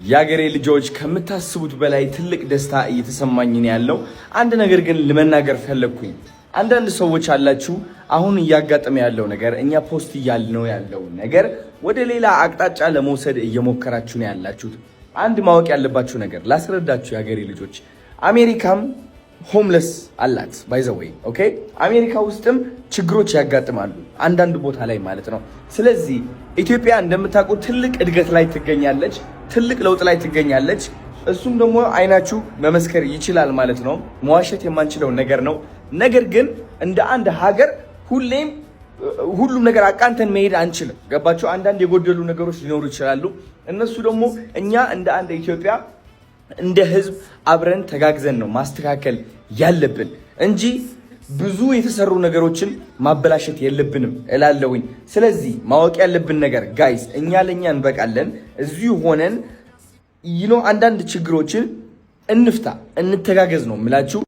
የአገሬ ልጆች፣ ከምታስቡት በላይ ትልቅ ደስታ እየተሰማኝ ነው ያለው። አንድ ነገር ግን ለመናገር ፈለግኩኝ። አንዳንድ ሰዎች አላችሁ፣ አሁን እያጋጠመ ያለው ነገር፣ እኛ post እያልነው ያለው ነገር ወደ ሌላ አቅጣጫ ለመውሰድ እየሞከራችሁ ነው ያላችሁት። አንድ ማወቅ ያለባችሁ ነገር ላስረዳችሁ። የአገሬ ልጆች፣ አሜሪካም homeless አላት by the way, okay። አሜሪካ ውስጥም ችግሮች ያጋጥማሉ አንዳንድ ቦታ ላይ ማለት ነው። ስለዚህ ኢትዮጵያ እንደምታውቁት ትልቅ እድገት ላይ ትገኛለች፣ ትልቅ ለውጥ ላይ ትገኛለች። እሱም ደግሞ አይናችሁ መመስከር ይችላል ማለት ነው። መዋሸት የማንችለው ነገር ነው። ነገር ግን እንደ አንድ ሀገር ሁሌም ሁሉም ነገር አቃንተን መሄድ አንችልም። ገባችሁ? አንዳንድ የጎደሉ ነገሮች ሊኖሩ ይችላሉ። እነሱ ደግሞ እኛ እንደ አንድ ኢትዮጵያ፣ እንደ ህዝብ አብረን ተጋግዘን ነው ማስተካከል ያለብን እንጂ ብዙ የተሰሩ ነገሮችን ማበላሸት የለብንም እላለሁኝ። ስለዚህ ማወቅ ያለብን ነገር guys፣ እኛ ለእኛ እንበቃለን። እዚሁ ሆነን አንዳንድ ችግሮችን እንፍታ፣ እንተጋገዝ ነው የምላችሁ።